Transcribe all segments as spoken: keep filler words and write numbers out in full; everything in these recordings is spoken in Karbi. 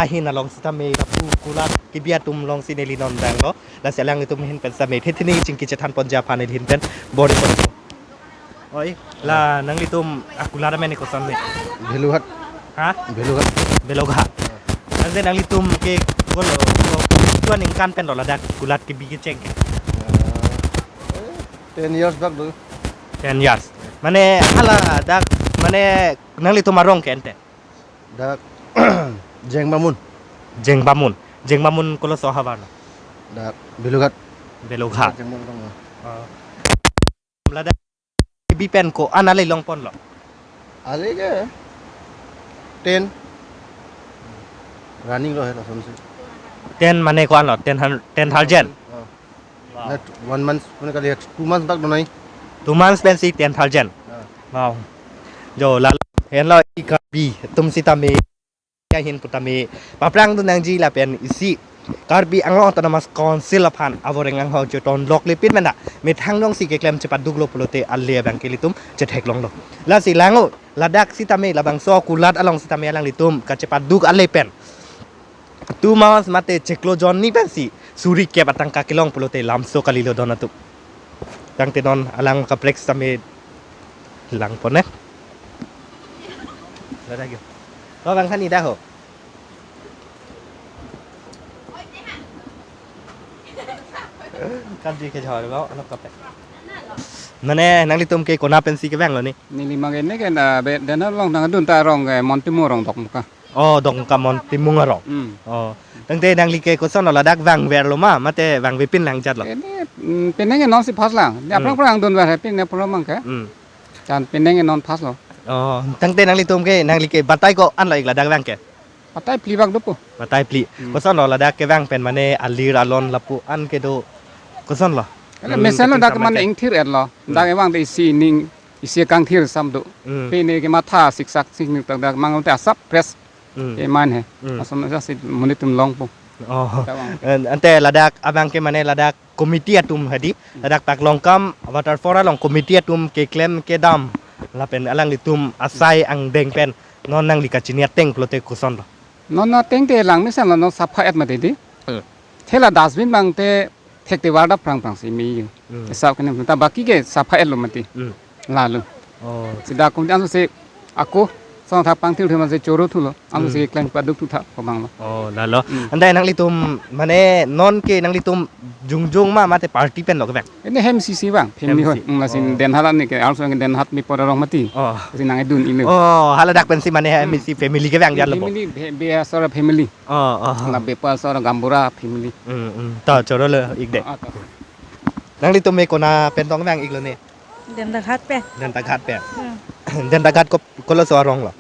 ahin along sitame lapu kulat kebi atum alongsi neli non danglo. Lasi alanglitum ahin pen sitame thethe ni chingki chethan ponji aphan neli ahin pen bor-i ponpo. Oi, la nanglitum akulat amen koson me? Bhelughat. Ha? Bhelughat. Bhelughat. Tangte nanglitum ke kolo, ko, ko, ko aningkan pen do ladak kulat kebi kecheng ke? Eh, ten years bak do. Ten years. Mane hala dak, mane nanglitum arong ke ante? Dak Jengbamun. Jengbamun. Jengbamun koloso ahavar lo? Dak Bhelughat. Bhelughat. Jengbamun. Oh. Ladak kebi pen ko-an ale long ponlo? Ale ke ten. Running lo he lasonsi. Ten mane ko-an lo? Ten hun-, ten thousand? Oh. Wow. Net one month, mane kali two months bak donai. Two months pensi ten thousand. Ah. Wow. Jo, lalo henlo, i Karbi atum sitame ahin putame paphrang dun nangji lapen isi Karbi Anglong Autonomous Council aphan avoreng anghok cheton lok lepin mena methang dongsi keklem chepaduklo pulote ale abang ke ilitum chetheklonglo. Lasi lango ladak sitame labangso kulat along sitame alanglitum kachepaduk ale pen two months mate chiklo jonni pensi suri kep atangka kelong pulote lamso kalilo don atum. Tangte non alang kaprek sitame lang pon eh. Ladak yo. Oh, bang kani dah ho. Kamji ke jor ba, ano kape. Mane nanglitum ke kona pensi kevanglo ni? Neli mage ne ke na be, Denthat along nangdun ta arong ke Montimung arong Dokmoka. Oh, Dokmoka Montimung arong. Hmm. Oh. Tangte nangli ke kosonlo, ladak vangverlo ma, mate vangvepin lang jatlo? Ini, mm, penang nonsi first lang. Ini Hmm. aphrang aphrang dunver he, pine pulo abang ke. Hmm. Jan penang non first lo. Oh, tangte nanglitum ke, nangli ke batai ko-an lo ik ladak vang ke? Batai phli bak dopo. Batai phli. Hmm. Kosonlo ladak kevang pen, mane alir alon lapu-an kedo, kosonlo? Ele Hmm, mesen lo keting dak sampai mane ke. Ingthir-etlo. Hmm. Dak kevang de isi ning, isi kangthir sam do. Hmm. Pine kematha siksak sik ning tak dak mang te asap fresh. Hmm. Keman he. Hmm. Ason sa si monit atum longpo. Oh. Kevang. An-, ante ladak abang ke mane ladak committee atum hadi, Hmm. ladak Taklongkam waterfall along committee atum keklem kedam lapen alanglitum asai angdeng pen non nangli kachini ateng pulote kosonlo? Non ateng te lang mesen lo, non sapha-et mati di. Hmm. Thela dustbin abang te thekte warda phrang phrang si me yo. Hmm. Esap kene ta baki ke sapha-etlo mati. Hmm. Lalo. Oh. Sida kum anso si ako song thak pangthir thema si choro thulo. Anso si Hmm. klem paduk thu thak pamang lo. Oh, lalo. Hmm. Ante nanglitum mane non ke nanglitum jongjong ma mate party pen lo kevang? Ini hem sisi abang, family ho. Hem si. Hmm, lasi Oh. Denthat ni ke, also Denthat me pora rong mati. Oh. Si nangdun ilo. Oh, hala dak pensi mane hem Hmm. si family kevang jalo bo. Family, be, be asor family. Oh, oh. La bepa asor Gaonbura family. Hmm, hmm. Ta choro lo ik de. Ah, ah, ta. Nanglitum me kona pen tong vang iklo ni? Dentaghat pen. Dentaghat pen. Hmm. Dentaghat ko, koloso arong lo?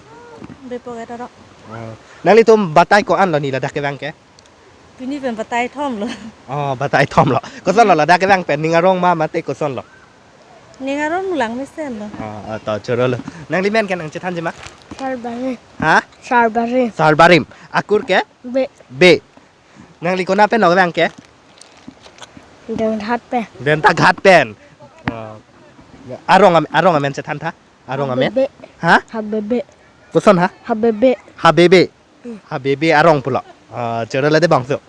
Bepo geta ro. Oh. Nanglitum batai ko-an lo ni ladak kevang ke? Pini pen batai thom lo. Oh, batai thom lo. Kosonlo ladak kevang pen, ning arong ma mate kosonlo? Ning arong lang mesen lo. Oh, oh, to choro lo. Nangli men ke nangchethanji ma? Sarbarim. Ha? Sarbarim. Sarbarim. Akur ke? Be. Be. Nangli kona pen lo kevang ke? Dentaghat pen. Dentaghat pen. Oh. Ya, arong am-, arong amen chethan tha. Arong amen? Habebe. Ha? Habebe. Koson ha? Habebe. Habebe. Hmm. Habebe arong pulo. Ah, choro lo de bangso.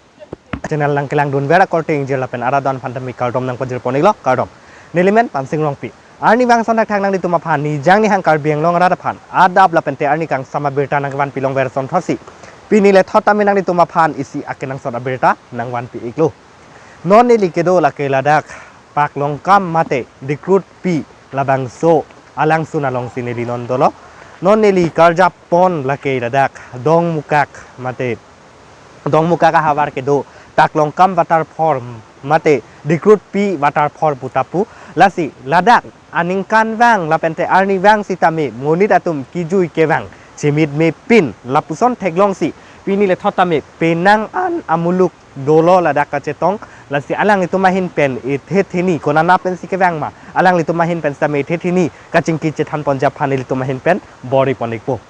Channel nangkelangdunver akorte ingjir lapen arat do-an aphan tame kardom nangpajir pon iklo, kardom. Neli men Pansing Rongpi. Arnivang ason thakthak nanglitum aphan, nijang nihang Karbi Anglong arat aphan adap lapen te arni kangsam abirta nangvanpi longver ason thotsi, pini le thot tame nanglitum aphan isi akenangsot abirta nangvanpi iklo. Non neli kedo lake ladak Taklongkam mate Dikrutpi labangso alangsun alongsi neli non dolo. Non neli karjap pon lake ladak Dongmukak mate Dongmukak ahavar kedo Taklongkam waterfall mate Dikrutpi waterfall pu ta pu. Lasi ladak aningkanvang lapen te arnivang sitame monit atum kejui kevang chemit mepin lapuson theklongsi pini le thot tame penang an amuluk dolo ladak kachetong. Lasi alanglitum ahin pen ithe theni konana pensi kevang ma, alanglitum ahin pen sitame ithe theni kachingki chethan ponji aphan ilitum ahin pen bor-i pon ikpo.